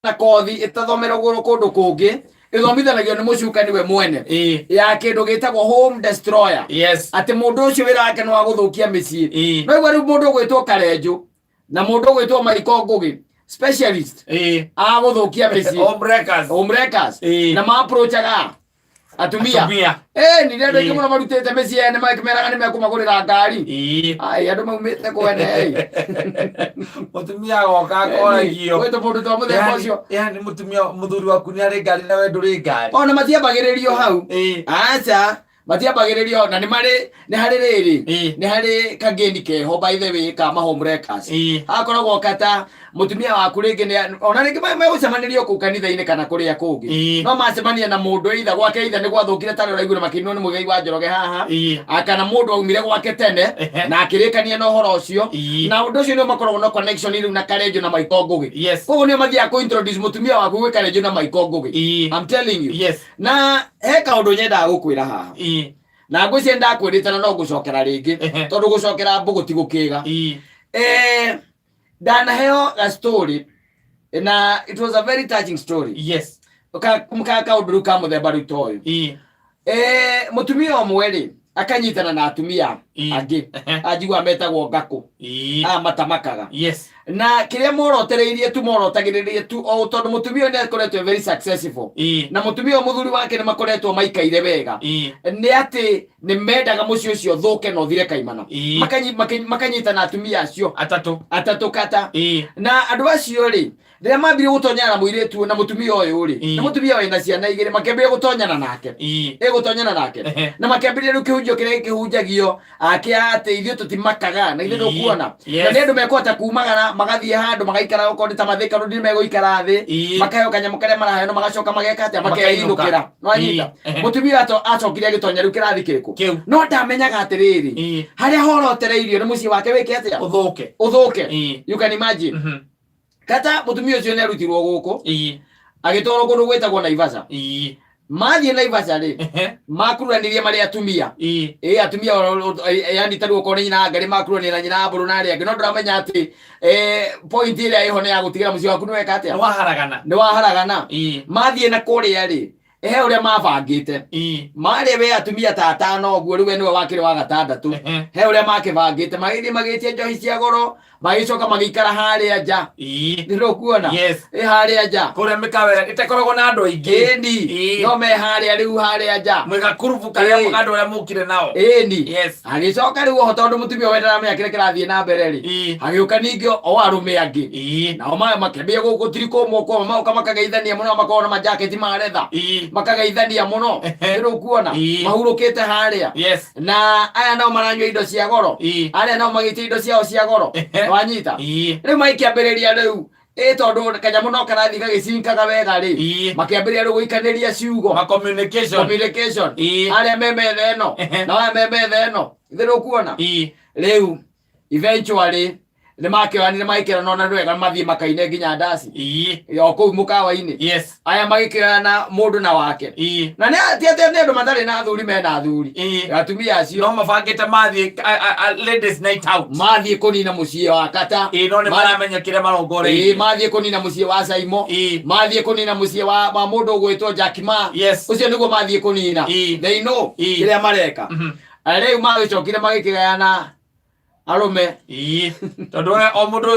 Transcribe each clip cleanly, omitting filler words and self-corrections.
na kothi ĩtathomeragwo kũndũ kũngĩ, ĩthomithanagio nĩ mũcukani we mwene, ya kĩndũ gĩtagwo home destroyer, atĩ mũndũ ũcio wĩra wake nĩ wa gũthũkia mĩciĩ. No igua rĩu mũndũ ũgwĩtwo Karenjũ na mũndũ ũgwĩtwo Maiko Ngũgĩ, specialist a gũthũkia mĩciĩ. Homewreckers. Homewreckers. Na ma-approachaga atumia. Atumia. Nĩ andũ aingĩ mũno marutĩte mĩciĩ ene makĩmeraga nĩ mekũmagũrĩra ngari. Ai, andũ maumĩte kwene ĩ. Mũtumia agoka akoragio. Gwĩtwo mũndũ twa mũthemba ũcio. Yani mũtumia, mũthuri waku nĩ arĩ ngari na we ndũrĩ ngari. Ona matiambagĩrĩrio hau. Aca, matiambagĩrĩrio na nĩ marĩ, nĩ harĩ rĩrĩ, nĩ harĩ kageni keho, by the way, ka ma homewreckers. Hakoragwo kata mũtumia waku rĩngĩ ona rĩngĩ megũcemanĩrio kũu kanitha-inĩ kana kũrĩa kũngĩ. No macemania na mũndũ either gwake, either nĩ gwathũkire tarĩ ũraiguire makĩinwo nĩ Mũigai wa Njoroge haha, kana mũndũ aumire gwake tene na akĩrĩkania na ũhoro ũcio. Na ũndũ ũcio nĩo makoragwo na connection rĩu na Karenjo na Maiko Ngũgĩ. Koguo nĩo mathiaga kũ introduce mũtumia waku gwĩ Karenjo na Maiko Ngũgĩ. I'm telling you. Na he kaũndũ nyendaga gũkwĩra haha, na ngwĩciria ndakwĩrĩte na no ngũcokera rĩngĩ, tondũ gũcokera mbũgũ ti gũkĩga. Ndanaheo a story na it was a very touching story. Ka kaũndũ rĩu ka mũthemba rĩu ta ũyũ. Mũtumia ũmwe rĩ, akanyitana na atumia angĩ anjigua metagwo ngakũ, aya matamakaga. Na kĩrĩa morotereirie tu, morotagĩrĩrie tu o tondũ mũtumia ũyũ nĩ akoretwo very successful, na mũtumia ũyũ mũthuri wake nĩ makoretwo maikaire wega, nĩ atĩ nĩ mendaga mũciĩ ũcio ũthũke na ũthire kaimana. Makanyitana atumia acio atatũ. Atatũ kata. Na andũ acio rĩ, rĩrĩa mambire gũtonyana na mũirĩtu na mũtumia ũyũ rĩ, na mũtumia wĩna ciana igĩrĩ, makĩambĩrĩria gũtonyana nake. Ĩ gũtonyana nake. Na makĩambĩrĩria rĩu kĩhunjio kĩrĩa gĩkĩhunjagio akĩa atĩ ithuĩ tũtimakaga na ithuĩ ndũkuona. Na nĩ andũ mekũhota kumagara magathiĩ handũ magaikara, okorwo nĩ ta Mathĩka Road, nĩ megũikara thĩ, makaheo kanyamũ karĩa maraheo na magacoka mageka atĩa? Makeinũkĩra. Nwanyita? Mũtumia acokire agĩtonya rĩu kĩrathi kĩrĩkũ? Kĩu. No ndamenyaga atĩrĩrĩ, harĩa horotereirio nĩ mũciĩ wake wĩke atĩa? Ũthũke. Ũthũke. You can imagine. Kata mũtumia ũcio nĩ arutirwo gũkũ, agĩtwarwo kũndũ gwĩtagwo Naivasha. Mathiĩ Naivasha rĩ, makururanirie marĩ atumia. Ĩ atumia yani ta rĩu okorwo nĩ nyina Ngarĩ makururania na nyina Mbũrũ na arĩa angĩ, no ndũramenya atĩ point ĩrĩa ĩho nĩ ya gũtigĩra mũciĩ waku nĩ weka atĩa? Nĩ waharagana. Nĩ waharagana. Mathiĩ na kũrĩa rĩ, he ũrĩa mabangĩte. Marĩ we atumia ta atano ũguo, rĩu we nĩwe wakĩrĩ wa gatandatũ. He ũrĩa makĩbangĩte, magĩthiĩ magĩtia njohi cia goro, magĩcoka magĩikara harĩa nja. Nĩũkuona? Yes. Ĩ harĩa nja. Kũrĩa mĩkawa ĩrĩa ĩtakoragwo na andũ aingĩ. Ĩni. No me harĩa rĩu harĩa nja. Mwĩgakurubu karĩa andũ arĩa mũkire nao. Ĩni. Agĩcoka rĩu oho, tondũ mũtumia we ndaramenya kĩrĩa kĩrathiĩ na mbere rĩ, agĩũka ningĩ o arũme angĩ. Nao makĩambia gũtirikũmwo kwa magoka makageithania mũno, makoragwo na majaketi ma retha. Makageithania mũno. Nĩũkuona? Mahurũkĩte harĩa. Na aya nao maranyua indo cia goro. Arĩa nao magĩtia indo ciao cia goro. Wanyita? Rĩu magĩkĩambĩrĩria rĩu ĩ tondũ kanyamũ no karathiĩ gagĩcinkaga wega rĩ, makĩambĩrĩria rĩu gũikanĩria ciugo. Ma communication. Communication. Arĩa me metha ĩno na aya me metha ĩno, ithe ũkuona? Rĩu eventually nĩ makĩoyanire, magĩkĩrana ona nĩ wega mathiĩ makaine nginya ndaci o kũu mũkawa-inĩ. Aya magĩkĩoyana mũndũ na wake. Na nĩ ti atĩ nĩ andũ matarĩ na athuri, mena athuri. Atumia acio. No mabangĩte mathiĩ ladies night out. Mathiĩ kũnina mũciĩ wa kata. Ĩĩ, no nĩ maramenya kĩrĩa marongoreirie. Mathiĩ kũnina mũciĩ wa Saimo. Mathiĩ kũnina mũciĩ wa mũndũ ũgwĩtwo Jack Ma. Ũcio nĩguo mathiĩ kũnina. They know kĩrĩa mareka. Rĩu magĩcokire magĩkĩgayana arũme. Tondũ we o mũndũ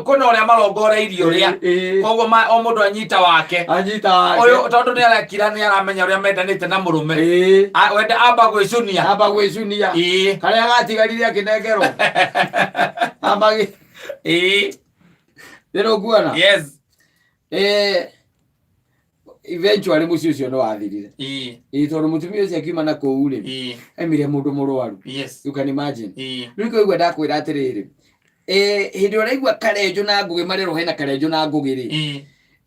kwĩna ũrĩa marongoreirie ũrĩa. Koguo o mũndũ anyita wake. Anyita wake. Ũyũ tondũ nĩ arekira, nĩ aramenya ũrĩa mendanĩte na mũrũme. Wenda amba gwĩcunia. Amba gwĩcunia. Karĩa gatigarire akĩnengerwo amba nĩrũkuona? Yes. Eventually mũciĩ ũcio nĩ wathirire. Ĩĩ, tondũ mũtumia ũcio akiuma na kũu rĩ, aimire mũndũ mũrwaru. You can imagine. Rĩu kĩo igua ndakwĩra atĩrĩrĩ, hĩndĩ ĩrĩa ũraigua Karenjũ na Ngũgĩ marerwo hena Karenjũ na Ngũgĩ rĩ,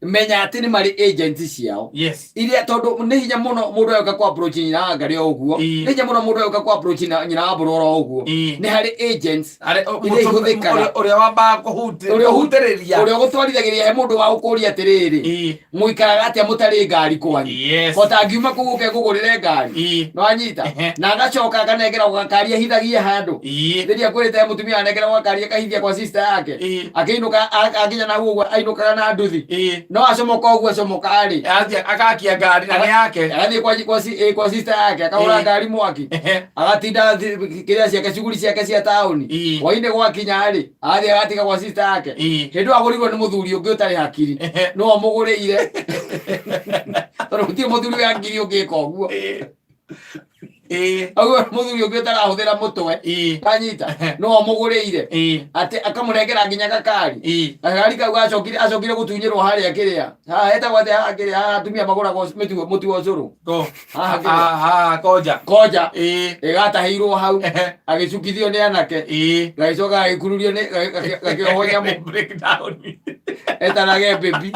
menya atĩ nĩ marĩ agents ciao iria, tondũ nĩ hinya mũno mũndũ agoka kũ approach nyina wa Ngarĩ o ũguo. Nĩ hinya mũno mũndũ agoka kũ approach nyina wa Mbũrũ oro ũguo. Nĩ harĩ agents iria ihũthĩkaga. Ũrĩa wambaga kũhutĩrĩria. Ũrĩa ũgũtwarithagĩria he mũndũ wa gũkũria atĩrĩrĩ, mũikaraga atĩa mũtarĩ ngari kwanyu? Kota ngiuma kũu ũke ngũgũrĩre ngari. Nĩwanyita? Na agacoka akanengerwo gakari ahithagie handũ. Rĩrĩa kwĩrĩte he mũtumia anengeragwo gakari akahithia kwa sister yake. Akĩinũka, akinya na hau ũguo ainũkaga na nduthi. No acomoka ũguo acomoka rĩ, Athiĩ akakia ngari na nĩ yake. Agathiĩ kwa sister yake, akahũra ngari mwaki, agatinda kĩrĩa ciake, cuguri ciake cia taũni. Hwainĩ gwakinya rĩ, agathiĩ agatiga gwa sister yake. Hĩndĩ ĩyo agũrirwo nĩ mũthuri ũngĩ ũtarĩ hakiri. No amũgũrĩire, tondũ gũtirĩ mũthuri wĩ hakiri ũngĩka ũguo. Ũguo mũthuri ũngĩ ũtarahũthĩra mũtwe. Kanyita no amũgũrĩire, atĩ akamũnengera nginya gakari. Gakari kau gacokire, acokire gũtunyĩrwo harĩa kĩrĩa haha hetagwo atĩa, haha kĩrĩa, haha atumia magũragwo mĩtuo, mũtu wa ũcũrũ. Ko. Haha kĩrĩa. Ah, ah, koja. Koja. Ĩgatahĩirwo hau, agĩcukithio nĩ anake, gagĩcoka gagĩkururio nĩ gakĩohwo nyamũ. Breakdown. Etanage baby.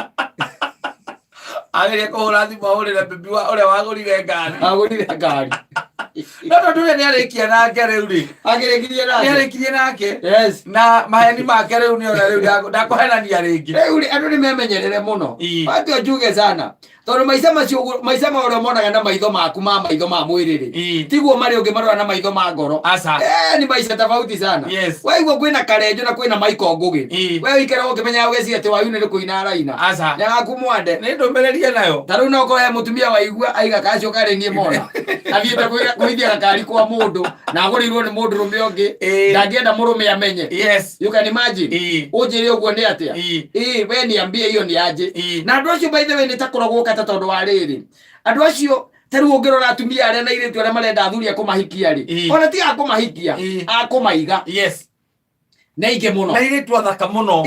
Ageria kũhũra thimũ ahũrĩre bibi wa ũrĩa wagũrire ngari. Agũrire ngari. No tondũ ũrĩa nĩarĩkia nake rĩu rĩ. Akĩrĩkirie nake. Nĩarĩkirie nake. Yes. Na maheni make rĩu nĩona rĩu ndakũhenania rĩngĩ. Rĩu rĩ, andũ nĩ memenyerere mũno. Watu njuge sana, tondũ maica macio maica ma ũrĩa monaga na maitho maku ma maitho ma mwĩrĩ rĩ, tiguo marĩ ũngĩmarora na maitho ma ngoro. Aca. Eh, ni maica tofauti sana. Waigua kwĩna Karenjo na kwĩna Michael Ngũgĩ, we ũikara ũkĩmenyaga, ũgeciria atĩ Wayuni nĩ kũina araina. Aca. Nĩ agaku mwande. Nĩ ndũmĩrĩrie nayo. Ta rĩu no korwo he mũtumia waigua aiga kacio karĩ niĩ mona athiĩte kũithia gakari kwa mũndũ na agũrĩirwo nĩ mũndũ rũme ũngĩ, ndangĩenda mũrũme amenye. You can imagine. Ũnjĩre ũguo nĩ atĩa? Ĩĩ, we niambie hiyo ni aje? Na andũ acio, by the way, nĩ takoragwo kata, tondũ wa rĩrĩ, andũ acio ta rĩu ũngĩrora atumia arĩa na airĩtu arĩa marenda athuri a kũmahikia rĩ, ona ti a kũmahikia, a kũmaiga, nĩ aingĩ mũno. Na airĩtu athaka mũno.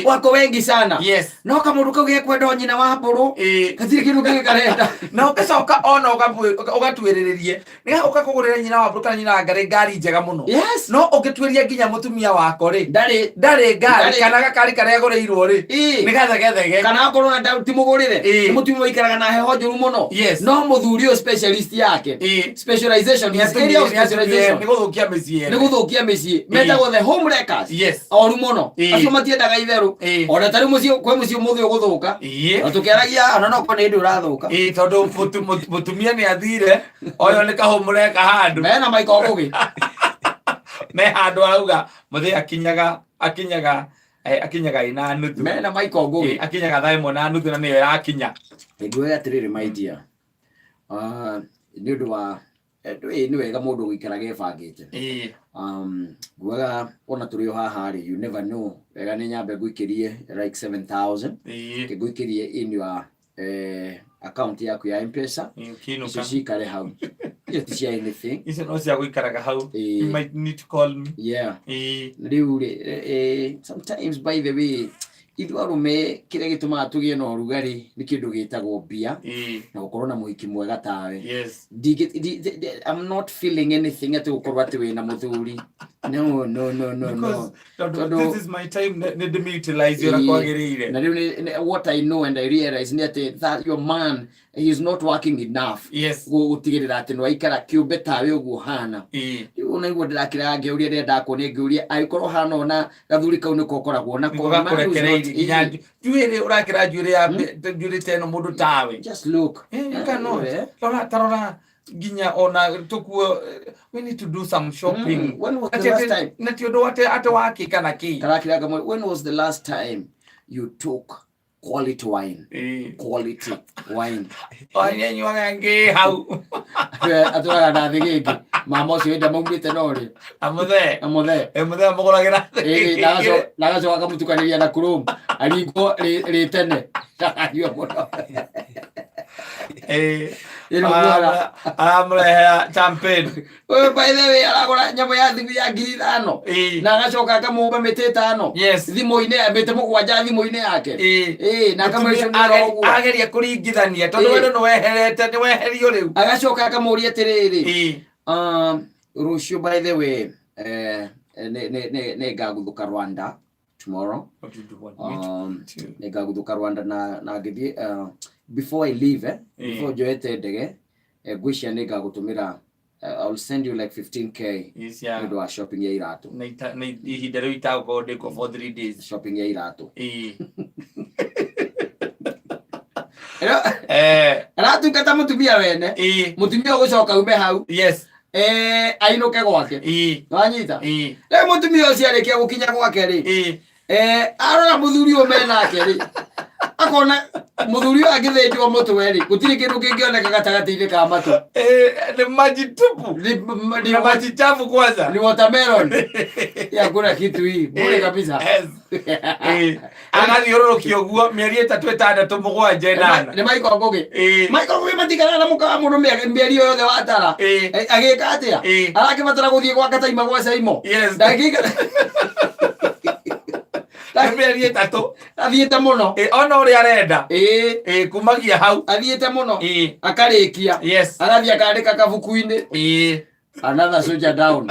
Wako wengi sana. No kamũndũ kau gekwenda o nyina wa mbũrũ, gatirĩ kĩndũ kĩngĩ karenda. Na ũgĩcoka ona ũgatuĩrĩrĩrie nĩgetha ũkakũgũrĩra nyina wa mbũrũ kana nyina wa ngarĩ ngari njega mũno. No ũngĩtuĩria nginya mũtumia wako rĩ, ndarĩ ndarĩ ngari. Ndarĩ. Kana gakari karĩa agũrĩirwo rĩ, nĩ gathegethege. Kana akorwo na ti mũgũrĩre. Nĩ mũtumia ũikaraga na heho njũru mũno. No mũthuri ũyũ, specialist yake, specialization, his area of specialization nĩ gũthũkia mĩciĩ. Nĩ gũthũkia mĩciĩ. Metagwo the home wreckers. Oru mũno. Acio matiendaga itherũ. Ona tarĩu mũciĩ kwĩ mũciĩ ũmũthĩ ũgũthũka. Na tũkĩaragia ona no korwo nĩ hĩndĩ ũrathũka. Ĩĩ, tondũ mũtumia nĩ athire, ũyũ nĩ kahũmũreka handũ. Mena Michael Ngũgĩ. Me handũ arauga mũthee akinyaga ĩna nuthu. Mena Michael Ngũgĩ. Akinyaga thaa 1 na nuthu na nĩyo ĩrakinya. Nguoya atĩrĩrĩ, my dear, ah, nĩ ũndũ wa nĩ wega mũndũ gũikaraga ebangĩte. Nguaga ona tũrĩ o haha rĩ, you never know, wega nĩ nyambe ngũikĩrie like 7000. Ngũikĩrie in your account yaku ya M-Pesa. Ũkĩinũka. Icio cikare hau, icio ti cia anything. Icio no cia gũikaraga hau. You might need to call me. Rĩu rĩ, sometimes, by the way, ithuĩ arũme kĩrĩa gĩtũmaga tũgĩe na ũrugarĩ nĩ kĩndũ gĩtagwo mbia na gũkorwo na mũhiki mwega tawe. I'm not feeling anything atĩ gũkorwo atĩ wĩna mũthuri. No, no, no, no, no. Because tondũ this is my time, nĩ ndĩmĩ-utilize ũrĩa kwagĩrĩire. Na rĩu what I know and I realize nĩ atĩ that your man, he is not working enough gũtigĩrĩra atĩ nĩwaikara kĩũmbe tawe ũguo hana. Rĩu ũnaigua ndĩrakĩraga ngĩũria rĩrĩa ndakuona, ngĩũria angĩkorwo hana ona gathuri kau nĩko ũkoragwo nako. Nĩko Man who is not- gakũrekereirie nginya njuĩrĩ, ũrakĩra njuĩrĩ ya njuĩrĩ ta ĩno mũndũ tawe. Just look. You cannot. Rora, tarora nginya ona tũkuo, we need to do some shopping. When was the Ati- last time? Na ti ũndũ atĩ wakĩ kana kĩ. Karakĩra kamwe, when was the last time you took quality wine? Quality wine. Wanyanyuaga ngĩ hau. Atwaraga na thĩ gĩngĩ mama ũcio enda maumĩte no rĩ. Amũthee. Amũthee. Mũthee amũgũragĩra. Na agacoka akamũtukanĩria na chrome aringwo rĩ tene akanyua mũno. Ĩno guoya. Aramũrehera champagne. Ũyũ, by the way, aragũra nyamũ ya thimũ ya 5,000 na agacoka akamũmba mĩtĩ 5 thimũ-inĩ, mĩtĩ 7 thimũ-inĩ yake. Na akamwĩra Mũtumia ũcio ũguo. Ageria kũringithania tondũ wendo nĩ weherete, nĩ weherio rĩu. Agacoka akamũria atĩrĩrĩ, rũciũ, by the way, nĩ ngaguthũka Rwanda tomorrow. What do you want me to do? Nĩ ngaguthũka Rwanda na ngĩthiĩ, before I leave, before njoete ndege, ngwĩciria nĩ ngagũtũmĩra, I'll send you like 15K Yes, nĩ ũndũ wa shopping ya iratũ. Na ihinda rĩu itagũkorwo ndĩkuo for 3 days. Shopping ya iratũ. Aratungata mũtumia wene. Mũtumia ũgũcoka ume hau, ainũke gwake. Wanyita? Rĩu mũtumia ũcio arĩkia gũkinya gwake rĩ, arora mũthuri ũyũ menake rĩ, Akona muthuri ũyũ angĩthĩnjwo mũtwe rĩ, gũtirĩ kĩndũ kĩngĩoneka gatagatĩ-inĩ ka matũ. Eh, ni maji tupu. Ni Na maji chafu kwanza. Ni watermelon. Ya kuna kitu hii bure kabisa. Yes. Eh, agathiũrũrũkia ũguo mĩeri ĩtatũ ĩtandatũ mũgwanja ĩnana. Nĩ Michael Ngũgĩ. Eh. Michael Ngũgĩ matikaraga na mũka wa mũndũ mĩeri ĩyo yothe watara. Eh. Eh, agĩka atĩa? Eh. Arakĩbatara gũthiĩ gwa Kataima gwa Caimo. Yes. Ndangĩikara. Nĩ mĩeri ĩtatũ. Athiĩte mũno. Eh, ona ũrĩa arenda. Ĩĩ. Eh, kumagia hau. Athiĩte mũno. Eh. Akarĩkia. Yes. Agathiĩ akandĩka kabuku-inĩ. Eh. Another soldier down.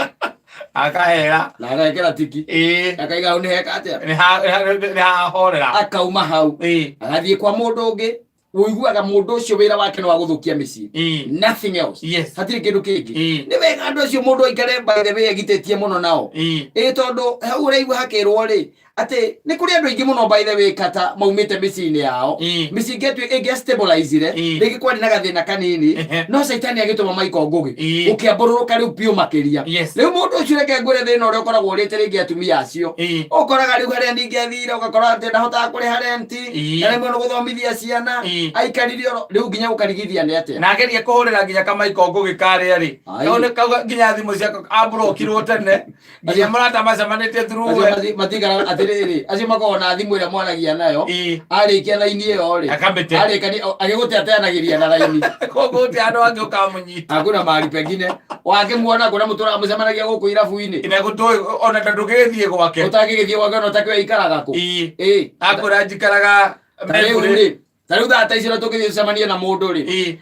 Akahera. Na agekĩra tiki. Ĩĩ. Akaiga hau nĩ heka atĩa? Nĩ hahorera. Akauma hau. Ĩĩ. Agathiĩ kwa mũndũ ũngĩ ũiguaga mũndũ ũcio wĩra wake nĩ wa gũthũkia mĩciĩ. Ĩĩ. Nothing else. Yes. Hatirĩ kĩndũ kĩngĩ. Ĩĩ. Nĩ wega andũ acio mũndũ aikare by the way egitĩtie mũno nao. Ĩĩ. Ĩĩ tondũ hau ũraigua hakĩrwo rĩ atĩ nĩ kũrĩ andũ aingĩ mũno by the way kata maumĩte mĩciĩ-inĩ yao. Ĩĩ. Mĩciĩ ĩngĩ ĩngĩa stabilize-ire Ĩĩ. rĩngĩ kwarĩ na gathĩna kanini no caitani agĩtũma Michael Ngũgĩ ũkĩambũrũrũka rĩu biũ makĩria. Yes. Rĩu mũndũ ũcio reke ngwĩre thĩna ũrĩa ũkoragwo ũrĩte rĩngĩ atumia acio. Ũkoraga rĩu harĩa ningĩ athire ũgakora atĩ ndahotaga kũrĩha renti na rĩmwe nĩ gũthomithia ciana aikarire oro rĩu nginya gũkarigithia nĩ atĩa. Na ageria kũhũrĩra nginya kamaiko Ngũgĩ karĩa rĩ. Ai. Kau nĩ kauga nginya thimũ ciako amburokirwo tene. Nginya mũrata macemanĩtie through Acio we. matikara atĩrĩrĩ acio makoragwo na thimũ ĩrĩa mwaragia nayo Ĩĩ. arĩkia raini ĩyo rĩ Akamĩte. arĩkani agĩgũteateanagĩria na raini. Koguo gũtirĩ handũ hangĩ ũkamũnyita. Hakuna mahali pengine wakĩmuona kũrĩa mũtũraga mũcemanagia gũkũ irabu-inĩ. Ina gũtũĩ ona ta ndũgĩgĩthiĩ gwake. Ũtangĩgĩthiĩ gwake ona ũtakĩũĩ aikaraga kũ. Ĩĩ. Ĩĩ. Akwĩra njikaraga Ta rĩu rĩ, ta rĩu thaa ta icio na tũngĩthiĩ tũcemanie na mũndũ rĩ, Ĩĩ.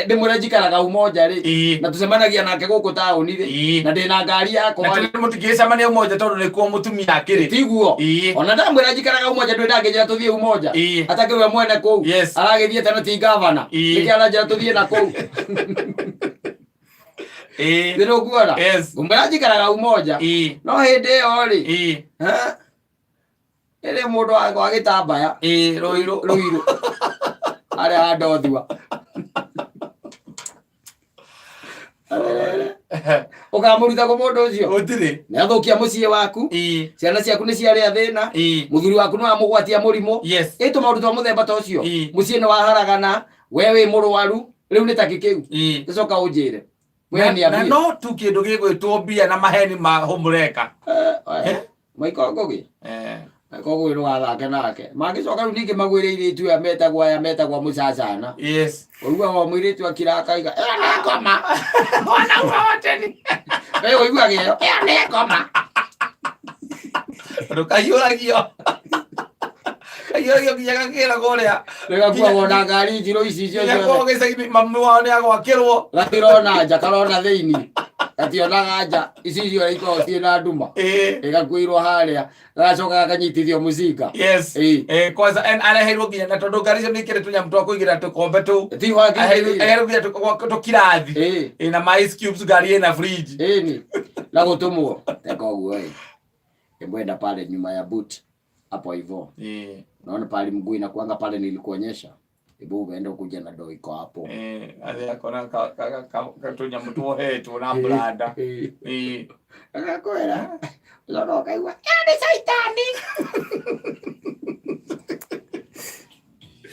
Ndĩmwĩre njikaraga Umoja rĩ, Ĩĩ. na tũcemanagia nake gũkũ taũni rĩ, Ĩĩ. na ndĩna ngari yakwa Na rĩ. tondũ mũtingĩgĩcemania Umoja tondũ nĩkuo mũtumia akĩrĩ. Tiguo. Ĩĩ. Ona ndamwĩra njikaraga Umoja ndũrĩ ndangĩnjĩra tũthiĩ Umoja. Ĩĩ. Atakĩrĩ we mwene kũu. Yes. Aragĩthiĩte na ti gavana. Ĩĩ. Nĩkĩ aranjĩra tũthiĩ na kũu? Ĩĩ. Nĩ ũkuona? Yes. Ngũmwĩra njikaraga Umoja. Ĩĩ. No hĩndĩ ĩyo rĩ, Ĩĩ. ha? Ĩrĩ mũndũ wa gĩtambaya. Ĩĩ, Rũirũ. Rũirũ. Harĩa handothua. Ũkamũruta kũ mũndũ ũcio? Gũtirĩ. Nĩ athũkia mũciĩ waku. Ĩĩ. Ciana ciaku nĩ ciarĩa thĩna. Ĩĩ. Mũthuri waku nĩ wamũgwatia mũrimũ. Yes. Ĩ tũmaũndũ twa mũthemba ta ũcio. Ĩĩ. Mũciĩ nĩ waharagana, we wĩ mũrwaru, rĩu nĩ takĩ kĩu. Ĩĩ. Gĩcoka ũnjĩre. We Na niambie. no tu kĩndũ gĩgwĩtwo mbia na maheni ma hũmũreka. Eh, Michael Ngũgĩ. Eh. Michael Ngũgĩ ndũgathake nake. Mangĩcoka rĩu ningĩ magwĩre airĩtu aya metagwo aya metagwo mũcacana. Yes. Ũiguaga o mũirĩtu akira akaiga ĩyo nĩ ngoma. Ona uhoteni. We ũiguaga ĩyo ĩyo nĩ ngoma. Tondũ kahiũragio. Kahiũragio nginya gakĩra kũrĩa. Gĩgakuagwo na ngari njirũ ici icio Nginya ciothe. kwao gĩcagi mami wao nĩ agwakĩrwo. Gatirona nja karona thĩinĩ. Gationaga nja ici icio ikoragwo ciĩ na nduma. Ĩĩ. Ĩgakuĩrwo harĩa gagacoka gakanyitithio mũcinga. Yes. Ĩĩ. Eh, kwanza en areheirwo nginya na tondũ ngari icio nĩ ikĩrĩ tũnyamũ twa kũigĩrĩra tũkombe tũu. Ti gwake Aheirwo nginya tũkirathi. Ĩĩ. Ĩna ma ice cubes ngari ĩna fridge. Ĩni. Na gũtũmwo. Teka ũguo ĩ. Hebu pale nyuma ya boot hapo hivyo. Ĩĩ. Naona pale mguu inakuanga pale nilikuonyesha. Hebu uende kuja na ndoo iko hapo. Eh, athiĩ akona tũnyamũ tuohetwo na branda. Ĩĩ. Agakwĩra. Ũcoka ũkaigua, ĩyo nĩ caitani.